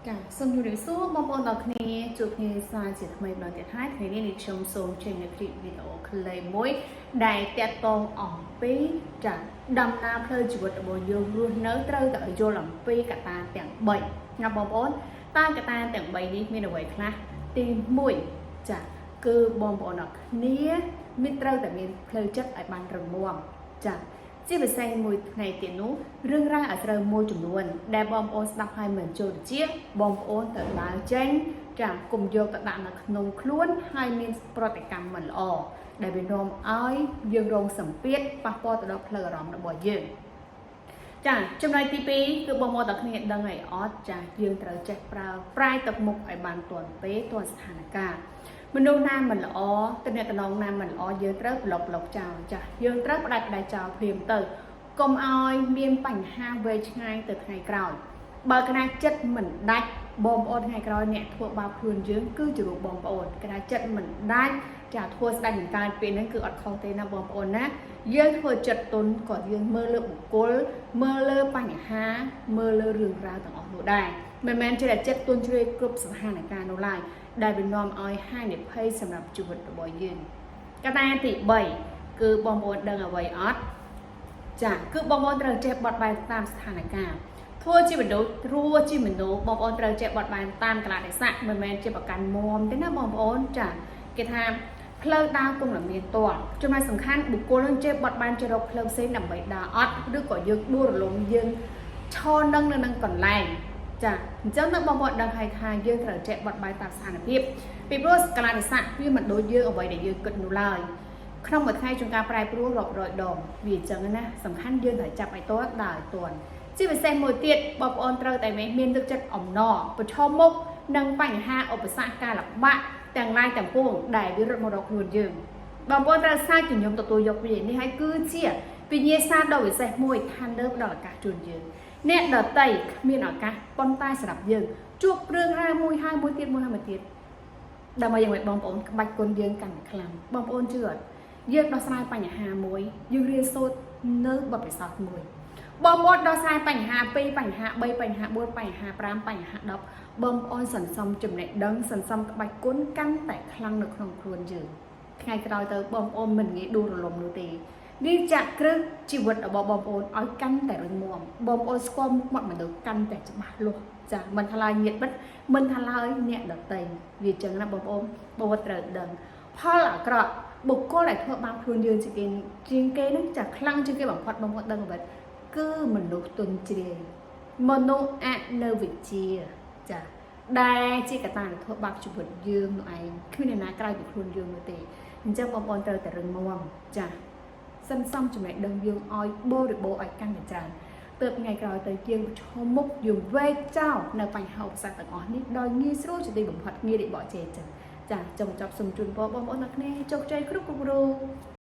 ចាសូមជម្រាបសួរបងប្អូនទាំងគ្នាជួបគ្នាសាជាថ្មីម្ដងទៀតហើយថ្ងៃនេះនេះខ្ញុំសូមចេញនូវคลิปវីដេអូខ្លីមួយដែលតាក់ទងអំពីចាដំណើរផ្លូវជីវិតរបស់យើងរស់នៅត្រូវតែយល់អំពីកត្តាទាំង3ណាបងប្អូនតើកត្តាទាំង3នេះមានអ្វីខ្លះទី1ចាគឺបងប្អូនទាំងគ្នាមានត្រូវតែមានផ្លូវចិត្តឲ្យបានរឹងមាំចាជាពិសេសមួយថ្ងៃទៀតនោះរឿងរ៉ាវអាស្រូវមួយចំនួនដែលបងប្អូនស្ដាប់ហើយមិនចូលត្រចៀកបងប្អូនត្រូវដើរចេញចាគុំយកទៅដាក់នៅក្នុងខ្លួនហើយមានប្រតិកម្មមិនល្អដែលវានាំឲ្យយើងរងសម្ពាធប៉ះពាល់ទៅដល់ផ្លូវអារម្មណ៍របស់យើងចាចំណុចទី2គឺបងប្អូនទាំងគ្នាដឹងហើយអត់ចាយើងត្រូវចេះប្រើប្រាយទឹកមុខឲ្យបានទាន់ពេលទាន់ស្ថានភាពមនុស្សណាមិនល្អទំនាក់ទំនងណាមិនល្អយើងត្រូវប្លុកប្លុកចោលចាយើងត្រូវផ្ដាច់ផ្ដាច់ចោលភ្លាមទៅកុំឲ្យមានបញ្ហាវែងឆ្ងាយទៅថ្ងៃក្រោយបើកណាចិត្តមិនដាច់បងប្អូនថ្ងៃក្រោយអ្នកធ្វើបាបខ្លួនយើងគឺជារូបបងប្អូនកណាចិត្តមិនដាច់ចាធ្វើស្ដាច់មិនកើតពេលហ្នឹងគឺអត់ខុសទេណាបងប្អូនណាយើងធ្វើចិត្តទុនក៏យើងមើលលើបុគ្គលមើលលើបញ្ហាមើលលើរឿងរ៉ាវទាំងអស់នោះដែរមិនមែនជាតែចិត្តទុនជ្រឿគ្រប់ស្ថានភាពនោះឡើយដែលវានាំឲ្យហានិភ័យសម្រាប់ជីវិតរបស់យើងកត្តាទី3គឺបងប្អូនដឹងអ្វីអត់ចាគឺបងប្អូនត្រូវចេះបត់បែនតាមស្ថានភាពធ្វើជាមនុស្សរស់ជាមនុស្សបងប្អូនត្រូវចេះបត់បែនតាមកាលៈទេសៈមិនមែនជាប្រកាន់មមទេណាបងប្អូនចាគេថាផ្លូវដើរគង់តែមានតរចំណុចសំខាន់បុគ្គលនឹងចេះបត់បែនចេះរកផ្លូវផ្សេងដើម្បីដើរអត់ឬក៏យើងដួលរលំយើងឈរនឹងនៅនឹងកន្លែងចាអញ្ចឹងនៅបងប្អូនដឹងហើយថាយើងត្រូវចេះបត់បែនតាមស្ថានភាពពីព្រោះកាលៈទេសៈវាមិនដូចយើងអ្វីដែលយើងគិតនោះឡើយក្នុងមួយថ្ងៃជួនកាលប្រែប្រួលរាប់រយដងវាអញ្ចឹងណាសំខាន់យើងត្រូវចាប់ឲ្យទាន់ដើរឲ្យទាន់ជាពិសេសមួយទៀតបងប្អូនត្រូវតែមានទឹកចិត្តអំណរប្រឈមមុខនឹងបញ្ហាឧបសគ្គការលំបាកទាំងឡាយទាំងពួងដែលវារត់មករកខ្លួនយើងបងប្អូនត្រូវសាច់ញញឹមទទួលយកវានេះហើយគឺជាវិញ្ញាសាដ៏វិសេសមួយឋានលើផ្ដល់ឱកាសជូនយើងអ្នកដតីគ្មានឱកាសប៉ុន្តែសម្រាប់យើងជួបរឿងរ៉ាវមួយហើយមួយទៀតមួយហើយមួយទៀតដើម្បីយ៉ាងម៉េចបងប្អូនក្បាច់គុណយើងកាន់តែខ្លាំងបងប្អូនជឿអត់យើងដោះស្រាយបញ្ហាមួយយើងរៀនសូត្រនៅបទពិសោធន៍មួយបងប្អូនដោះស្រាយបញ្ហា2បញ្ហា3បញ្ហា4បញ្ហា5បញ្ហា10បងប្អូនសន្សំចំណេះដឹងសន្សំក្បាច់គុណកាន់តែខ្លាំងនៅក្នុងខ្លួនយើងថ្ងៃក្រោយទៅបងប្អូនមិនងាយដួលរលំនោះទេនេះចាក់គ្រឹះជីវិតរបស់បងប្អូនឲ្យកាន់តែរឹងមាំបងប្អូនស្គាល់មុខមាត់មនុស្សកាន់តែច្បាស់លាស់ចាមិនថាឡើយញាតិមិត្តមិនថាឡើយអ្នកដតីវាចឹងណាបងប្អូនបងប្អូនត្រូវដឹងផលអាក្រក់បុគ្គលដែលធ្វើបាបខ្លួនយើងជាងគេជាងគេហ្នឹងចាខ្លាំងជាងគេបំផុតបងប្អូនដឹងអ្វីគឺមនុស្សទុនជ្រាយមនុស្សអនៅវិជ្ជាចាដែលជាកត្តាដែលធ្វើបាបជីវិតយើងនោះឯងគ្មានអ្នកណាក្រៅពីខ្លួនយើងនោះទេអញ្ចឹងបងប្អូនត្រូវតែរឹងមាំចាសន្សំចំណេះដឹងយើងឲ្យបរិបូរឲ្យកាន់តែច្រើនទើបថ្ងៃក្រោយទៅយើងប្រឈមមុខយើងវែកចោលនៅបញ្ហាឧបសគ្គទាំងអស់នេះដោយងាយស្រួលជាទីបំផុតងាយរបកជេរចឹងចាចុងចប់សូមជូនពរបងប្អូនទាំងគ្នាជោគជ័យគ្រប់គ្រប់រូប។